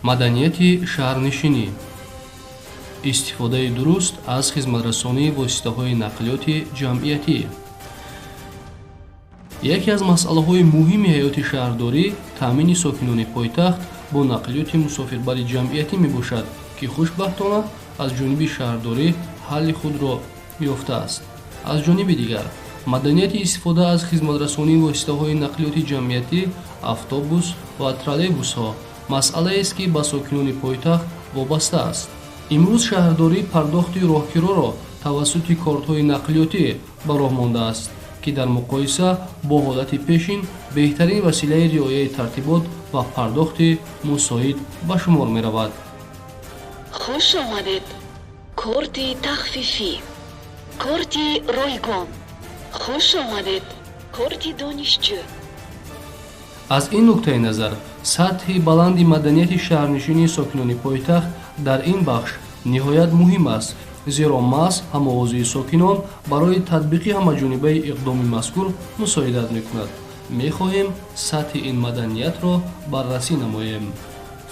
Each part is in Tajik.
Маданияти шаҳрнишинӣ, истифодаи дуруст аз хизматрасонии воситаҳои нақлиёти ҷамъиятӣ. Яке аз масъалаҳои муҳими ҳаёти шаҳрдорӣ таъмини сокинони пойтахт бо нақлиёти мусофирбари ҷамъиятӣ мебошад, ки хушбахтона аз ҷониби шаҳрдорӣ ҳалли худро ёфтааст. Аз ҷониби дигар, маданияти истифода аз хизматрасонии воситаҳои нақлиёти ҷамъиятӣ, автобус ва троллейбусҳо масъалаест, ки ба сокинони пойтахт вобаста аст. Имрӯз шаҳрдорӣ пардохти роҳкироро тавассути кортҳои нақлиётӣ ба роҳ мондааст, ки дар муқоиса бо ҳолати пешин беҳтарин василаи риояи тартибот ва пардохти мусоид ба шумор меравад. Хуш омадед! Корти тахфифӣ, корти ройгон. Хуш омадед! Корти донишҷӯ. Аз ин нуктаи назар, сатҳи баланди маданияти шаҳрнишинии сокинони пойтахт дар ин бахш ниҳоят муҳим аст, зеро маҳз ҳамовозии сокинон барои татбиқи ҳамаҷонибаи иқдоми мазкур мусоидат мекунад. Мехоҳем сатҳи ин маданиятро баррасӣ намоем.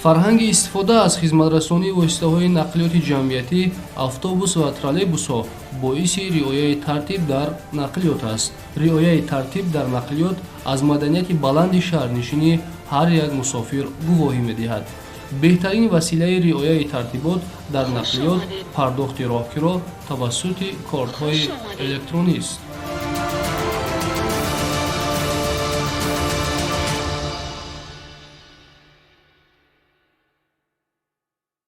Фарҳанги истифода аз хизматрасонии воситаҳои нақлиёти ҷамъиятӣ, автобус ва троллейбусҳо боиси риояи тартиб дар нақлиёт аст. Риояи тартиб дар нақлиёт аз маданияти баланди шаҳрнишинӣ ҳар як мусофир гувоҳӣ медиҳад. Беҳтарин василаи риояи тартибот дар нақлиёт пардохти роҳкиро тавассути кортҳои электронист.